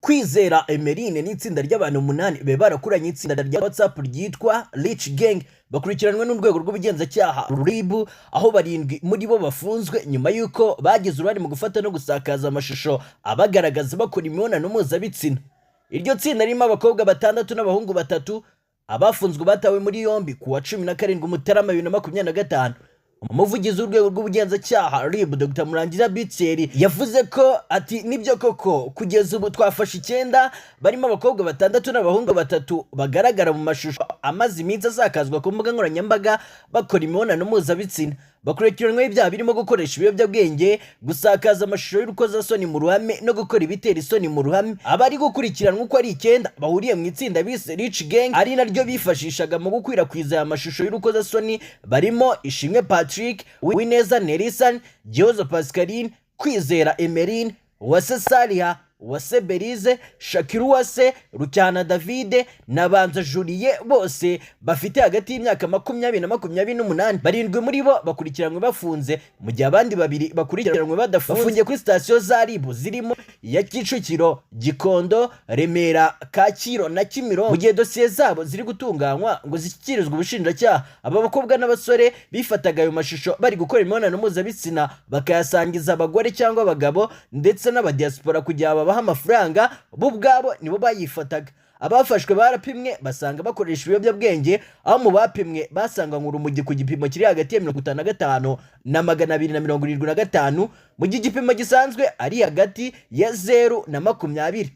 Kwizera Emeline n'itsinda ry'abantu umunani be barakuranye itsinda rya WhatsApp ryitwa Rich Gang, bakurikiranwe n'urwego rw'ubugenzacyaha RIB, aho barindwi muri bo bafunzwe nyuma y'uko bagize uruhare mu gufata no gusakaza amashusho abagaragaza bakora imibonano mpuzabitsina. Iryo tsinda ririmo abakobwa batandatu n'abahungu batatu. Abafunzwe batawe muri yombi ku wa 17 Mutarama 2025. Umuvugizi w'urwego rw'ubugenzacyaha RIB, Dr Murangira Bitseri, yavuze ko ati: "Nibyo koko, kugeza ubu twafashe icyenda, barimo abakobwa batandatu n'abahungu batatu bagaragara mu mashusho amaze iminsi asakazwa ku mbuga nkoranyambaga bakora imibonano mpuzabitsina. Bakurikiranyweho ibyaha birimo gukoresha ibiyobyabwenge, gusakaza amashusho y'urukozasoni mu ruhame no gukora ibitera isoni mu ruhame." Abari gukurikiranwa uko ari icyenda bahuriye mu itsinda bise Rich Gang, ari naryo bifashishaga mu gukwirakwiza aya mashusho y'urukozasoni, barimo Ishimwe Patrick, Uwineza Nelson, Gihozo Pascaline, Kwizera Emeline, Uwase Saliha, Uwase Berize, Shakiru Uwase, Rucyana Davide na Banza Julie, bose bafite hagati y'imyaka 20 na 28. Barindwi muri bo bakurikiranwe bafunze, mu gihe abandi babiri bakurikiranwe badafunze. Bafungiye kuri sitasiyo za RIB zirimo iya Kicukiro, Gikondo, Remera, Kacyiru na Kimironko, mu gihe dosiye zabo ziri gutunganywa ngo zishyikirizwe ubushinjacyaha. Aba bakobwa n'abasore bifataga ayo mashusho bari gukora imibonano mpuzabitsina, bakayasangiza abagore cyangwa abagabo ndetse n'abadiaspora kugira ngo babahe amafaranga. Bo ubwabo nibo bayifataga. Abafashwe barapimwe, basanga bakoresha ibiyobyabwenge, aho mu bapimwe basanganywe urumogi ku gipimo kiri hagati ya 55 na 275, mu gihe igipimo gisanzwe ari hagati ya 0 na 20.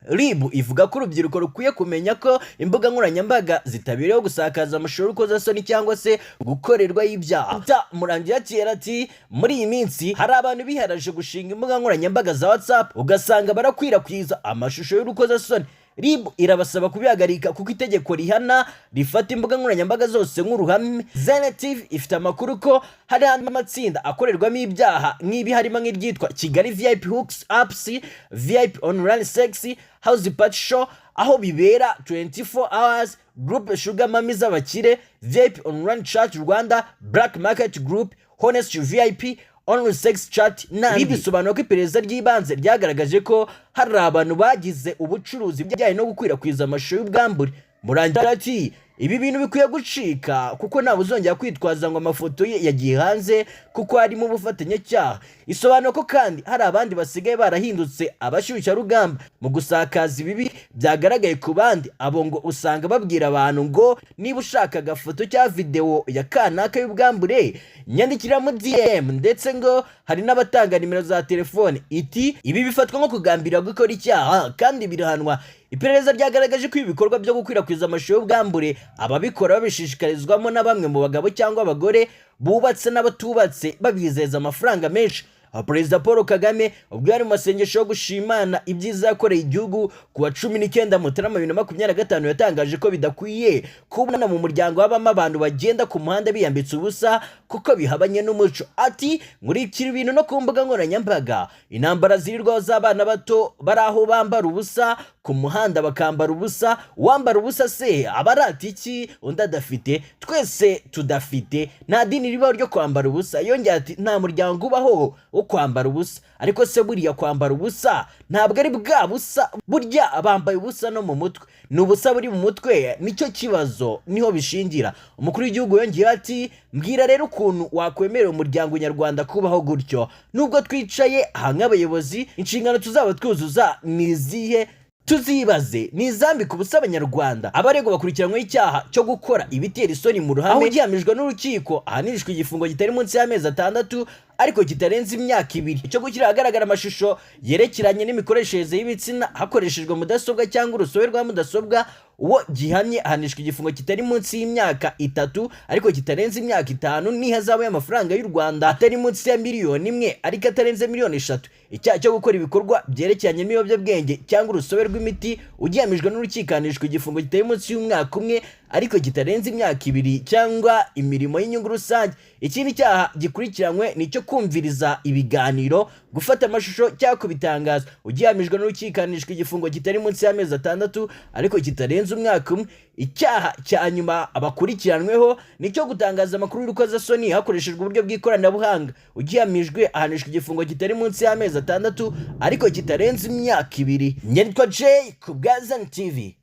RIB ivuga ko urubyiruko rukwiye kumenya ko imbuga nkoranyambaga zitabereyeho gusakaza amashusho y'urukozasoni cyangwa se gukorerwaho ibyaha. Murangira kera ati: "Muri iyi minsi hari abantu biharaje gushinga imbuga nkoranyambaga za WhatsApp, ugasanga barakwirakwiza amashusho y'urukozasoni. RIB irabasaba kubihagarika kuko itegeko rihana rifata imbuga nkoranyambaga zose nk'uruhame." Zenith ifite amakuru ko hari andi matsinda akorerwamo ibyaha nk'ibi, harimo nk'iryitwa Kigali VIP Hooks Ups, VIP Online Sex, House Party Show, aho bibera 24 hours group, Sugar Mummy z'abakire, VIP Online Chat Rwanda, Black Market Group, Honest VIP Online Sex Chat n'andi. Bisobanura ko iperereza ry'ibanze ryagaragaje ko hari abantu bagize ubucuruzi bijyanye no gukwirakwiza amashusho y'ubwambure. Murangira ati: "Ibi bintu bikwiye gucika kuko ntawe uzongera kwitwaza ngo amafoto ye yagiye hanze kuko harimo ubufatanyacyaha." Isobanura ko kandi hari abandi basigaye barahindutse abashyushyarugamba mu gusakaza ibibi byagaragaye ku bandi. Abo ngo usanga babwira abantu ngo: "Niba ushaka agafoto cyangwa videwo ya kanaka y'ubwambure, nyandikira mu DM." Ndetse ngo hari n'abatanga nimero za telefone. Iti: "Ibi bifatwa nko kugambirira gukora icyaha kandi birahanwa." Iperereza ryagaragaje ko ibi bikorwa byo gukwirakwiza amashusho y'ubwambure ababikora babishishikarizwamo na bamwe mu bagabo cyangwa abagore bubatse n'abatubatse, babizeza amafaranga menshi. Perezida Paul Kagame, ubwo yari mu masengesho yo gushimana ibyiza yakoreye igihugu ku wa 19 Mutarama 2025, yatangaje ko bidakwiye kubona mu muryango habamo abantu bagenda ku muhanda biyambitse ubusa kuko bihabanye n'umuco. Ati: "Nkurikira ibintu no ku mbuga nkoranyambaga, intambara zirirwaho z'abana bato bari aho bambara ubusa ku muhanda, bakambara ubusa. Uwambara ubusa se aba arata iki undi adafite, twese tudafite? Nta dini ribaho ryo kwambara ubusa." Yongeye ati: "Nta muryango ubaho wo kwambara ubusa. Ariko se buriya kwambara ubusa ntabwo ari bwa busa? Burya bambaye ubusa no mu mutwe, ni ubusa buri mu mutwe, nicyo kibazo, niho bishingira." Umukuru w'igihugu yongeyeho ati: "Mbwira rero ukuntu wakwemerera umuryango nyarwanda kubaho gutyo. Nubwo twicaye aha nk'abayobozi, inshingano tuzaba twuzuza ni izihe? Tuzibaze, ni izambika ubusa Abanyarwanda." Abaregwa bakurikiranyweho icyaha cyo gukora ibitera isoni mu ruhame, aho ugihamijwe n'urukiko ahanishwa igifungo kitari munsi y'amezi 6 ariko kitarenze imyaka 2. Icyo gushyira ahagaragara amashusho yerekeranye n'imikoreshereze y'ibitsina hakoreshejwe mudasobwa cyangwa urusobe rwa mudasobwa, uwo gihamye ahanishwa igifungo kitari munsi y'imyaka 3 ariko kitarenze imyaka 5 n'ihazabu y'amafaranga y'u Rwanda atari munsi ya miliyoni 1 ariko atarenze miliyoni 3. Icyaha cyo gukora ibikorwa byerekeranye n'ibiyobyabwenge cyangwa urusobe rw'imiti, ugihamijwe n'urukiko ahanishwa igifungo kitari munsi y'umwaka umwe ariko kitarenze imyaka 2 cyangwa imirimo y'inyungu rusange. Ikindi cyaha gikurikiranywe ni icyo kumviriza ibiganiro, gufata amashusho cyangwa kubitangaza. Ugihamijwe n'urukiko ahanishwa igifungo kitari munsi y'amezi 6 ariko kitarenze umwaka umwe. Icyaha cya nyuma abakurikiranweho ni icyo gutangaza amakuru y'urukozasoni hakoreshejwe uburyo bw'ikoranabuhanga. Ugihamijwe ahanishwa igifungo kitari munsi y'amezi y'amezi 6 ariko kitarenze imyaka 2. Nitwa Jay ku bwa Zan TV.